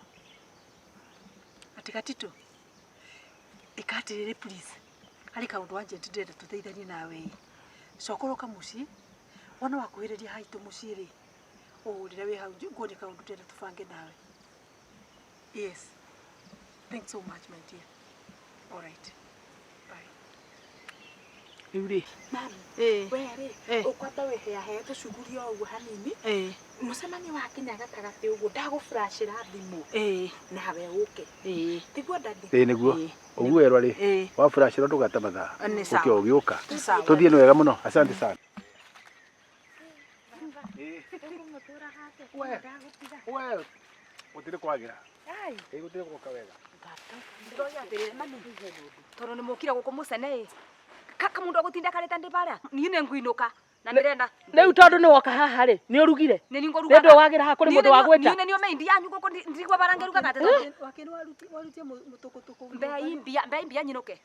atĩ gatitũ ĩka atĩrĩrĩ please harĩ kaũndũ urgent ndĩrenda tũteithanie nawe ĩ coka mũciĩ wona wakuhĩrĩria haitũ mũciĩ rĩ ũhũrĩre wĩ hau nguonie kaũndũ ndĩrenda tũbange nawe. Yes, thanks so much my dear. All right, bye. Rĩu rĩ. Ĩĩ. We rĩ, Eh. ũkwamba wĩheahe tũcuguri o ũguo hanini. Ĩĩ. Mũcemanio wakinya gatagatĩ ũguo ndagũflashĩra thimũ Ĩĩ. nawe ũke. Ĩĩ. Tiguo daddy? Ĩĩ nĩguo. Ĩĩ. Ũguo werwo rĩ. Ĩĩ. Wafuracĩrwo ndũgate mathaa. Nĩ sawa. Ũke ũgĩũka. Nĩ sawa. Tũthiĩ nĩ wega mũno. Asante sana. We. We. Gũtirĩ kwagĩra. Ĩĩ gũtirĩ gũka wega. Ndiroria atiriri mami tondu ni mukire guku mucene i ka mundu agutinda karite ndi baria ni ni nguinuka na ndirenda Rĩu tondũ nĩ woka haha rĩ, nĩ ũrugire. ni ni ngurugaga Nĩ ndũ wagĩra haha kũrĩ mũndũ wa gwĩta. ni ni meindi yanyu guku ndigwa barangerugaga ati Wakĩrĩ warutie mũtũkũtũkũ. mbei mbia nyinuke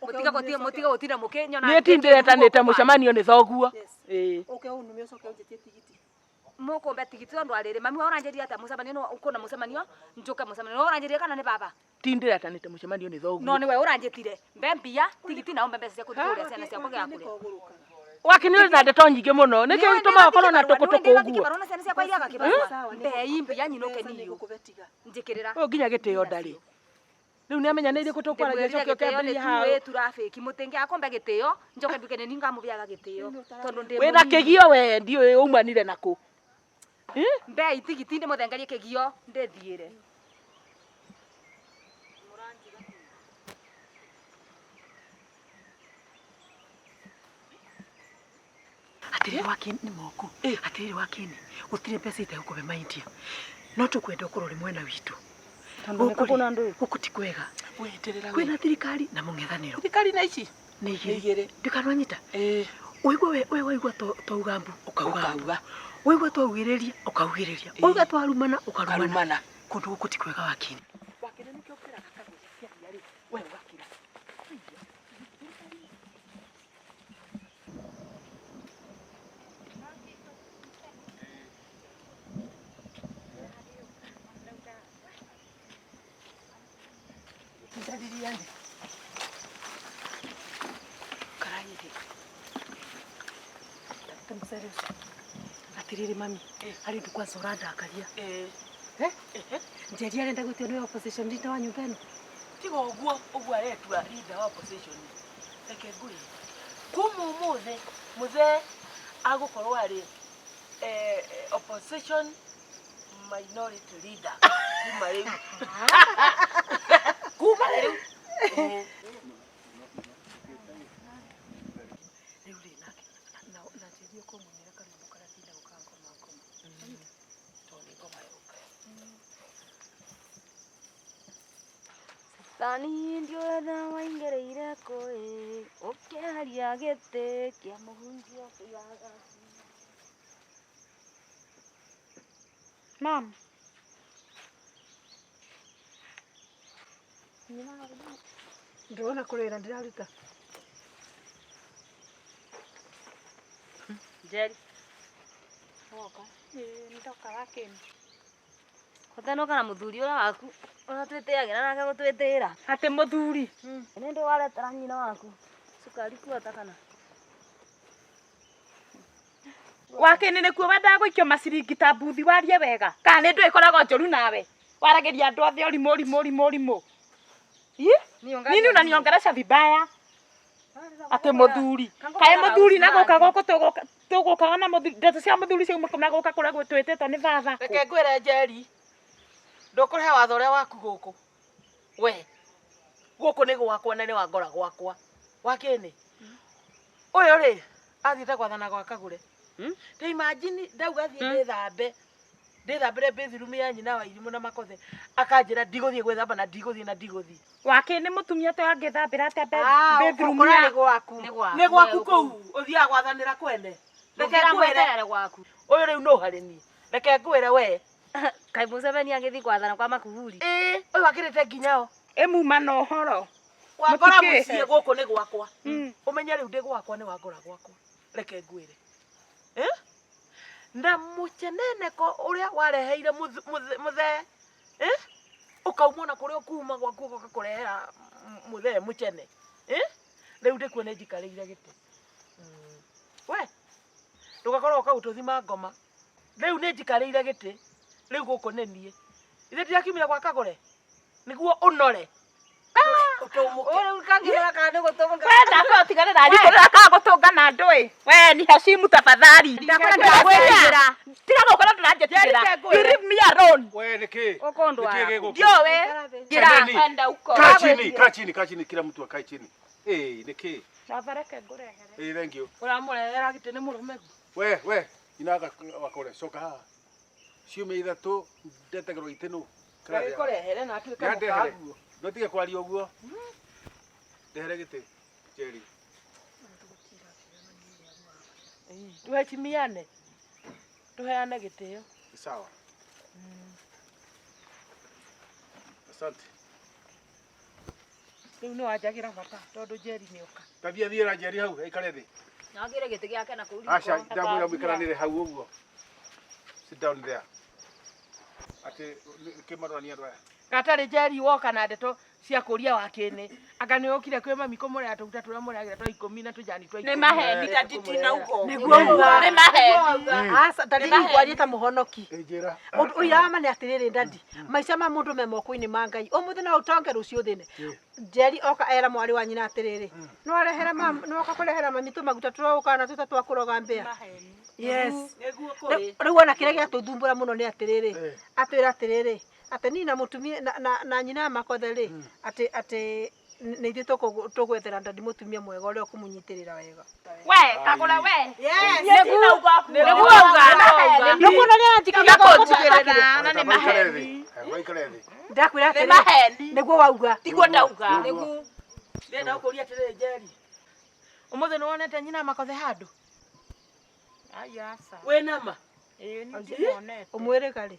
mutiga gutinda mutiga gutinda mukinyona Niĩ ti ndĩretanĩte mũcemanio nĩ thoguo. Yes. Ĩĩ. Ũke ũnume ũcoke ũnjĩtie tigiti. mukumbe tigiti tondu ariri mami wa uranjeria atia mucemanio no ukuna mucemanio njuke mucemanio no uranjeria kana ni baba Ti ndĩretanĩte mũcemanio nĩ thoguo. no niwe uranjitire mbe mbia tigiti nao mbe mbeca cia kuthi kuria ciana ciakwa gĩa kuria Wakĩ nĩ ũrĩ na ndeto nyingĩ mũno. Nĩkĩo gĩtũmaga ũkorwo na tũkũtũkũ ũguo. Barona ciana ciakwa iriaga kĩbarũa mbei mbia nyinuke niyo Nĩngũkũbe tiga. njikirira Ũyũ nginya gĩtĩo ndarĩ. Rĩu nĩ amenyanĩire kũ tũkwaragia ndĩmwĩrire coke gĩtĩo nĩ ũkĩambĩrĩria hau. tuĩ turabĩki mũtĩngi akombe gĩtĩo njoke nduke nĩ ningamũbĩaga gĩtĩo tondũ ndĩ Wĩna mũnini. kĩgio we ndiũĩ umanire nakũ. Mbei tigiti ndĩmũthengerie kĩgio ndĩthiĩre. Atiriri wakini nĩ moku. Atiriri wakini gũtirĩ mbeca itegũkũbe maindia no tũkwenda ũkorwo ũrĩ mwena witũ. Gũkũ ti kwega. Kwĩna thirikari na mũng'ethanĩro. Thirikari na ici. Nĩ Nĩ igĩrĩ. igĩrĩ. Ndikanwanyita. Ĩĩ. Ũigua we waigua twauga mbu ũkauga mbu. Ũkauga. Waigua twaugĩrĩria ũkaugĩrĩria. Waigua twarumana ũkarumana. Karumana. Kũndũ gũkũ ti kwega wakini. Wakĩrĩ nĩkĩo ũkĩraga kagũrĩ kĩaria rĩ. We ũgakira. Karanyire. Ta mũcere ũcio. Atiriri mami, harĩ ũndũ kwanza ũrandakaria. Njeri arenda gwĩtio nĩwe opposition leader wa nyũmba ĩno. Tiga ũguo ũguo aretua leader wa opposition. Reke ngwĩre. Kuma ũmũthĩ mũthee agũkorwo arĩ opposition minority leader kuma rĩu. Kuma rĩu. Rĩu rĩ nake na Njeri ũkorwo mũinĩre karwĩmbo karĩa kainagwo ka ngoma ngoma. Tondũ nĩ ngoma yũka. Thani ndiũĩ waingĩrĩire kũĩ ũkĩeheria gĩtĩ kĩa mũhunjia ũkĩigaga. Mam. Ndĩrona kũrĩra ndĩraruta. Njeri Woka. Ĩĩ nĩndoka wakĩni. gũtenoka na mũthuri ũrĩa waku ũrĩa twĩtĩagĩra nake gũtwĩtĩra. Atĩ mũthuri. Nĩ ndũ waretera nyina waku cukari kuota kana Wakĩni nĩkuo wendaga gũikio maciringi ta mbuthi warie wega. Kana nĩ ndũ ĩkoragwo njũru nawe. Waragĩria andũ othe ũrimũ ũrimũ ũrimũ ũrimũ. Ĩ? Nini unaniongelesha vibaya? Atĩ mũthuri. Kaĩ mũthuri na gũka gũkũ tũgũkaga na mũthuri ndeto cia mũthuri ciauma na gũka kũrĩa twĩtĩtwo nĩ baba. Reke ngwĩre Njeri, ndũkũrehe watho ũrĩa waku gũkũ. We. Gũkũ nĩ gwakwa na nĩ wangora gwakwa. Wakĩni ũyũ rĩ athiĩte gwathana gwa Kagũre. Ta imagine ndauga thiĩ ndĩthambe ndĩthambĩre bathroom ya nyina wa Irimũ na Makothe, akanjĩra ndigũthiĩ gwĩthamba na ndigũthiĩ na ndigũthiĩ. Wakĩni mũtumia to angĩthambĩra atĩa Ah, bathroom kũrarĩ ya gwaku. Nĩ gwaku kũu ũthiaga gwathanĩra kwene. Reke ngwĩre gwaku. Ũyũ rĩu no harĩ niĩ. Reke ngwĩre we. Kaĩ Museveni agĩthiĩ gwathana kwa Makuburi. Ĩĩ, ũyũ akĩrĩte nginya o. Ĩmuma na ũhoro. Wangora Mũtikĩhe. mũciĩ gũkũ nĩ gwakwa. Ũmenye rĩu ndĩ gwakwa nĩ wangora gwakwa. Reke ngwĩre. Eh? Na mũceneneko ũrĩa wareheire mũthee. Eh? Ũkauma ona kũrĩa ũkuma gwaku ũgoka kũrehera mũthee mũcene. Eh? Rĩu ndĩkuo nĩ njikarĩire gĩtĩ. We, ndũgakorwo ũkagũtũthima ngoma. Rĩu nĩ njikarĩire gĩtĩ. Rĩu gũkũ nĩ niĩ. Ithe ndirakiumire gwa Kagũre. Nĩguo ũnore. Ũrĩu kangĩrora kana nĩ gũtũnga. We ndakwa ũtigane na niĩ kũrora kana gũtũngana ndũĩ. We ni Hashimu tafadhali. Ndakora ndĩrakwĩtigĩra. Tiga gũkorwo ndũranjĩtigĩra. You leave me alone. We niki? Ũkũndwara Niki gĩgũkũ? Ndiũĩ. Cheneni. Kwenda uko. Kaa chini, kaa chini, kaa chini, kila mtu akae chini. Eh, niki? Baba reke ngũrehere. Eh, thank you. Ũramũrehera gĩtĩ nĩ mũrũme. We, we, inaga wakore coka haha. Ciumia ithatũ ndetagĩrwo itĩ nũ. Gĩkũrehere na atuĩke Nyandehere. mũkaguo. Ndotige kwaria ũguo. Ndehere gĩtĩ. Jerry. Tuheshimiane. Tuheane gĩtĩo. Sawa. Asante. Rĩu nĩ wanjagĩra bata tondũ Jerry nĩ oka. Tabia thiĩra Jerry hau aikare thĩ. Nagĩre gĩtĩ gĩake na kũu riko. Aca, ndamwĩra mũikaranĩre hau ũguo. Sit down there. Atĩ kĩmarorania andũ aya. Gatarĩ Jerry woka na ndeto cia kũria Wakĩni. Anga nĩ ũkire kwĩ mami kũmũrehera tũguta tũrĩa mũrehagĩra twa ikũmi na tũjani twa Nĩ ikũmi. maheni ta titina uko. Nĩguo uga. Nĩ maheni. Aca, ndadi nĩ ngwarie ta mũhonoki. Ĩ njĩra. Ũndũ ũira wa ma nĩ atĩrĩrĩ ndadi, maica ma mũndũ me moko-inĩ ma Ngai. Ũmũthĩ no ũtonge rũciũ ũthĩne. Njeri oka era mwarĩ wa nyina atĩrĩrĩ, no arehera mama, no oka kũrehera mami tũmaguta tũroũkaga na tũta twa kũroga mbĩa. Yes. Nĩguo kũrĩ. Rĩu ona kĩrĩa gĩatũthumbũra mũno nĩ atĩrĩrĩ, atwĩra atĩrĩrĩ, atĩ niĩ na mũtumia na nyina wa Makothe rĩ, atĩ atĩ nĩ ithuĩ tũgwethera ndadi mũtumia mwega ũrĩa ũkũmũnyitĩrĩra wega. We, Kagũre we. Yes. Nĩguo uga. Nĩkuona ũrĩa aranjikĩria Kũnjigĩrĩra na nĩ maheni. Waikare thĩ. Ndakwĩra Nĩ atĩrĩ, maheni. nĩguo wauga. Tiguo ndauga. Nĩguo. Ndĩrenda gũkũria atĩrĩrĩ Jerry. Ũmũthĩ nĩ wonete nyina Makothe handũ? Aca. Wĩ nama? Ĩĩ nĩ ndĩmuonete. Ũmwĩrĩga rĩ?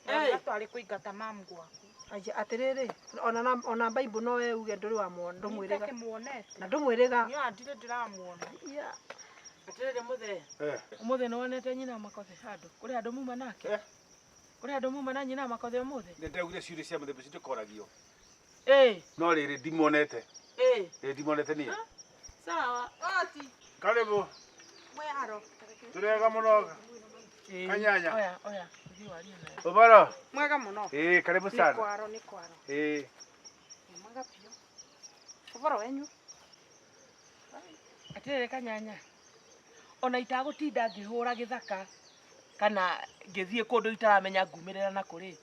Ĩĩ. Twarĩ kũingata mamu gwaku. Aja atĩrĩrĩ, ona ona Bible no we uge ndũrĩ wamuona, ndũmwĩrĩga. Ndakĩmuonete. Na ndũmwĩrĩga. Niĩ ona ndirĩ ndĩramuona. Atĩrĩrĩ mũthee. Ũmũthĩ nĩ wonete nyina Makothe handũ? Kũrĩ handũ muma nake? Kũrĩ handũ muma na nyina Makothe ũmũthĩ? Nĩ ndaugire ciũria cia mũthemba ũcio ndĩkoragio. Ĩĩ. No rĩrĩ ndimuonete. Ĩĩ. Ĩĩ ndimuonete niĩ. Sawa. Oti. Karibu. Mweharo. Tũrega mũno. Kanyanya. Oya, oya. Thiĩ warie naye. Ũboro? Mwega mũno. Ĩĩ, karibu Nĩ sana. kwaro, nĩ kwaro. Ĩĩ. Nĩ mwega biũ. Ũboro wenyu? Atĩrĩrĩ Kanyanya. Ona itagũtinda ngĩhũra gĩthaka kana ngĩthiĩ kũndũ itaramenya ngumĩrĩra na kũrĩ.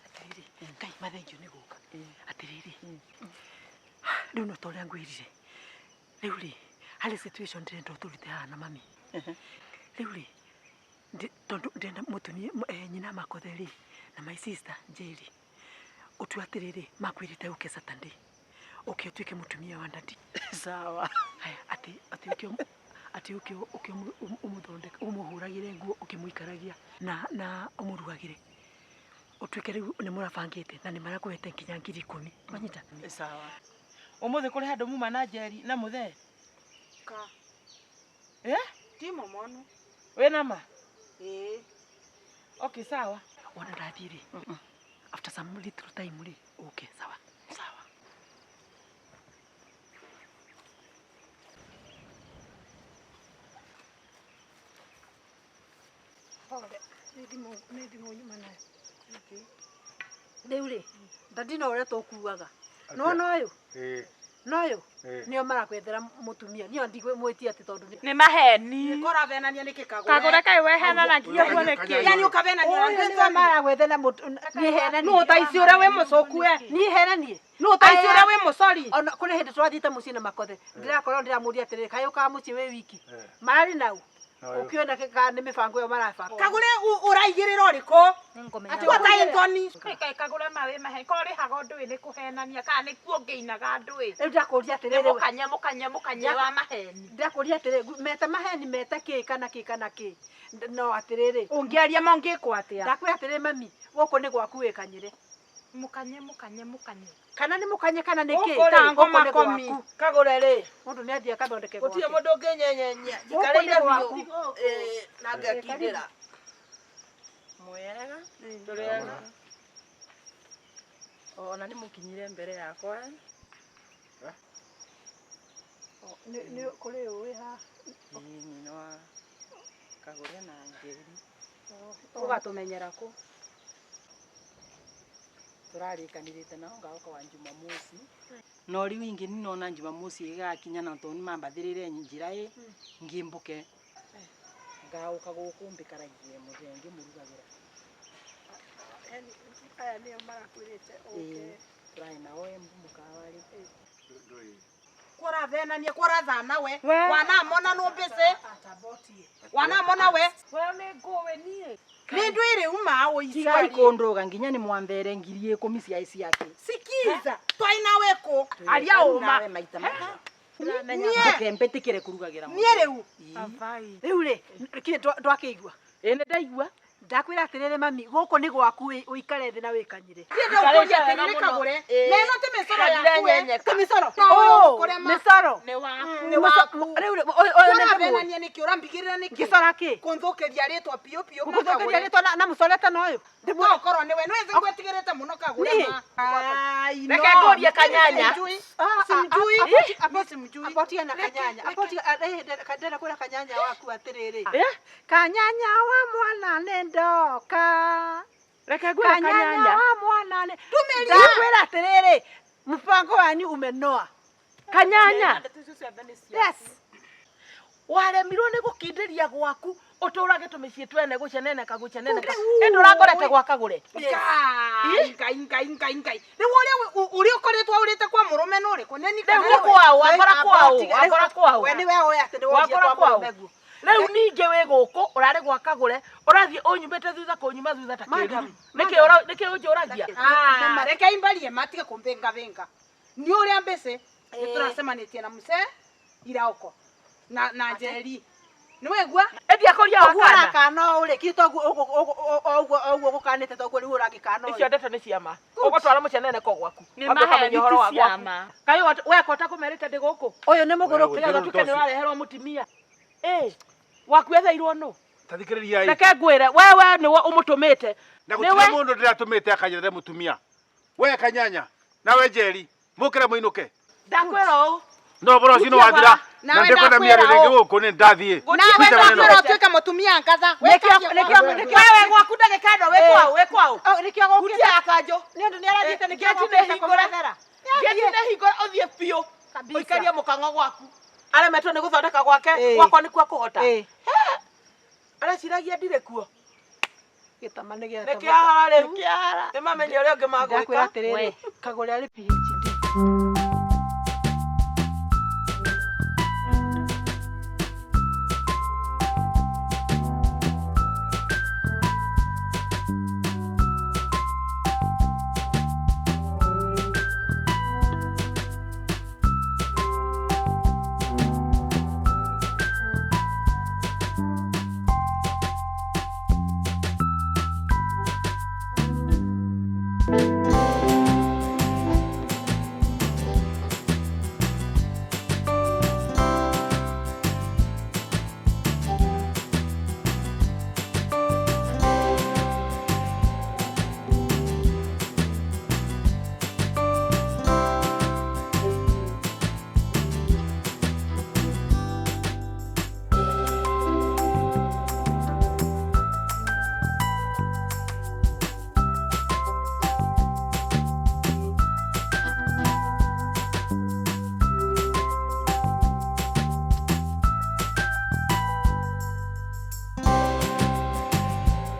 Atĩrĩrĩ, Ngai mathengio nĩ gũka. Atĩrĩrĩ, rĩu no ta ũrĩa ngwĩrire. Rĩu rĩ, harĩ situation ndĩrenda ũtũrute haha na mami. Rĩu rĩ, tondũ ndĩrenda mũtumia nyina Makothe rĩ, na my sister Njeri, ũtue atĩrĩrĩ, makwĩrĩte ũke Saturday. Ũke ũtuĩke mũtumia wa ndadi. Sawa. Haya, atĩ atĩ ũke atĩ ũke ũke ũmũthondeke ũmũhũragĩre nguo ũkĩmũikaragia na ũmũrugagĩre. Ũtuĩke rĩu nĩ mũrabangĩte na nĩ marakũhete nginya 10,000. Wanyita? Sawa. Ũmũthĩ kũrĩ handũ muma na Njeri na mũthee? Ka. Eh? Ti mũmonu. Wĩ nama? Ĩĩ. Okay, sawa. Wona ndathiĩ rĩ, after some little time rĩ, ũke, sawa? Sawa. Pole, nĩ thimũ nyuma nayo. Rĩu rĩ, ndadi no ũrĩa tũkuaga. Nĩwona ũyũ? Ĩĩ. Noyo Eh. nĩo marakwethera mũtumia niyo ndigwĩmwĩtia atĩ tondũ Nĩ maheni. Koravenania nĩkĩ kagũre? Kagũre kaĩ wehenanagia ũguo nĩkĩ? Yani ũkavenania na Ũyũ nĩwe ngĩthoni. maragwethera niĩ henanie. Nũ ta ici ũrĩa wĩ mũcũku we? Niĩ henanie. Nũ ta ici ũrĩa wĩ mũcori? Ona kũrĩ hĩndĩ tũrathiĩte mũciĩ na makothe ndĩrakorwo ndĩramũria atĩrĩrĩ kaĩ ũkaga mũciĩ wĩ wiki mararĩ nau ũkĩona kana nĩ mĩbango ĩyo marabanga. Kagũre ũraigĩrĩra ũrĩkũ? Nĩngũmenya. Tua ta ithoni. Kaĩ kagũre mawe maheni ko ũrĩhaga ũndũ ĩ nĩ kũhenania kana nĩ kuo ngĩinaga andũ ĩ. Rĩu ndakũria Nĩ atĩrĩrĩ mũkanye mũkanye mũkanye wa maheni. ndakũria atĩrĩrĩ meta maheni meta kĩ kana kĩ kana kĩ no atĩrĩrĩ Ũngĩaria ma ũngĩkwo atĩa? ndakwĩra atĩrĩrĩ mami gũkũ nĩ gwaku wĩkanyĩre. Mũkanye mũkanye mũkanye. Kana nĩ mũkanye kana nĩ kĩ Gũkũ rĩ, gũkũ nĩ makomi. gwaku. Kagũre rĩ Mũndũ nĩ athiĩ akathondeke gũtirĩ gwake. mũndũ ũngĩnyenyenya Gũkũ nĩ njikarĩire biũ gwaku. Ĩĩ, na ngekindĩra. Mwega Tũrĩega. Ona nĩ mũkinyire mbere yakwa. Nĩ kũrĩ ũĩ haha. Ĩĩ, nyina wa Kagũre na Njeri. Ũgatũmenyera kũ? Tũrarĩkanĩrĩte nao ngaũka wa Jumamosi. No rĩu ingĩ nĩnona Jumamosi ĩgakinya na tondũ nĩmambathĩrĩre njĩra ĩ ngĩmbũke. Ngaũka gũkũ mbĩkaragie mũthee ngĩmũrugagĩra. Aya nĩo marakwĩrĩte Ĩĩ, tũrarĩ nao Embu mũkawa rĩ. Kũravenania kũrathana we. Wanamona nũ mbĩcĩ. Wanamona we. We nĩ ngũĩ niĩ. Nĩ ndwĩrĩ uma Tigai ũicari. kũndũga nginya nĩmwambere 10,000 ciaĩ ciake. Sikiza. Twai nawe kũ? Aria ũma. Nawe maita mata. Niĩ Mboke mbĩtĩkĩre kũrugagĩra niĩ rĩu. Rĩu rĩ kĩ ndwakĩigua. Ĩĩ nĩ ndaigua. Ndakwĩra atĩrĩrĩ mami gũkũ nĩ gwaku ũikare thĩ na wĩkanyĩre. Niĩ ndĩkũria atĩrĩrĩ Kagũre. Neno ti mĩcoro yaku we. Ti mĩcoro. No, Oh, kũrema. mĩcoro. Nĩ waku. Nĩ waku. Rĩu rĩ ũyũ nĩ ndĩmũĩ. Kũravenania nĩkĩ? Ũrambigĩrĩra nĩkĩ? Ngĩcora kĩ? Kũnthũkĩria rĩtwa biũ biũ ma Gũgũthũkĩria Kagũre. rĩtwa na mũcorete na ũyũ. No ũkorwo nĩwe. Nĩwĩci ngwĩtigĩrĩte mũno Kagũre Niĩ? ma. Ai, Reke no. ngũrie kanyanya. Simjui. Simjui. Mimi simjui. Apotia na kanyanya. Apotia ndĩrenda kwĩra kanyanya waku atĩrĩrĩ. Eh? Kanyanya wa mwana nĩ ndoka. Reke ngwĩre Kanyanya kanyanya. wa mwana nĩ ndakwĩra atĩrĩrĩ mpango wanyu umenoa. Kanyanya. Yes. Waremirwo nĩ gũkindĩria gwaku ũtũrage tũmĩciĩ twene gũceneneka gũceneneka ĩndĩ ũrakorete gwa Kagũre. Ngai, Ngai, Ngai, Ngai, Ngai. Rĩu ũrĩa ũrĩa ũkoretwo ũrĩte kwa mũrũme nĩ ũrĩkũ? Nĩ niĩ Rĩu kana nĩ nĩwe? kwao, wakora kwao, wakora kwao. We nĩwe ũĩ atĩ nĩ wonjia Wakora kwa kwao. mũrũme guo. Rĩu ningĩ wĩ gũkũ ũrarĩ gwa Kagũre ũrathiĩ ũnyumĩte thutha kũnyuma thutha ta kĩruru. Madam, Nĩkĩ ũnjũragia? Ah, reke imbarie matige kũmbĩngabĩnga. Nĩ ũrĩa mbĩcĩ nĩ tũracemanĩtie na mũcee iraoko na na Njeri. Nĩ waigua? Ĩndia kũria Ũguo wakana. ũrakana ũũ rĩ kĩ toguo ũguo ũguo gũkanĩte toguo rĩu ũrangĩkana Icio ũyũ. ndeto nĩ ciama. Ũgũtwara mũceneneko gwaku. Nĩ Wambe ũkamenya maheni ũhoro ti wa gwaku. ciama. Kaĩ weka ũtakũmerĩte ndĩ gũkũ? Ũyũ nĩ mũgũrũki. Nĩgetha ũtuĩke nĩ ũrareherwo mũtumia. Ĩ, waku etheirwo nũ? Tathikĩrĩriai. Reke ngwĩre, we we nĩwe ũmũtũmĩte. Na Nĩwe gũtirĩ mũndũ ndĩratũmĩte akanyethere mũtumia. We kanyanya, nawe Njeri, mũkĩre mũinũke. Ndakwĩra ũũ. No ũhoro ũcio nĩ wathira. Na Nawe ndĩkwenda mĩario ndakwĩra rĩngĩ ũũ. gũkũ nĩ ndathiĩ. Nawe Kuita maneno. ndakwĩra ũtuĩke mũtumia ngatha. Wewe gwaku ndagĩka ĩno wĩ kwao, wĩ kwao. Nĩkĩo gũkĩte. Hutia ya kanjũ. Nĩ ũndũ nĩ arathiĩte nĩkĩo Ngeti nĩ gũkĩte hingũre. kũmwethera. Ngeti nĩ hingũre ũthiĩ biũ. Kabisa. Ũikarie mũkang'o gwaku. Aremetwo nĩ gũthondeka gwake, Ĩĩ. gwakwa nĩkuo akũhota. Ĩĩ. Areciragia ndirĩ kuo. Gĩtama nĩ gĩa Nĩ kĩahara rĩu. Nĩ mamenye ũrĩa ũngĩ Ndakwĩra magwĩka. atĩrĩrĩ Kagũre arĩ PhD.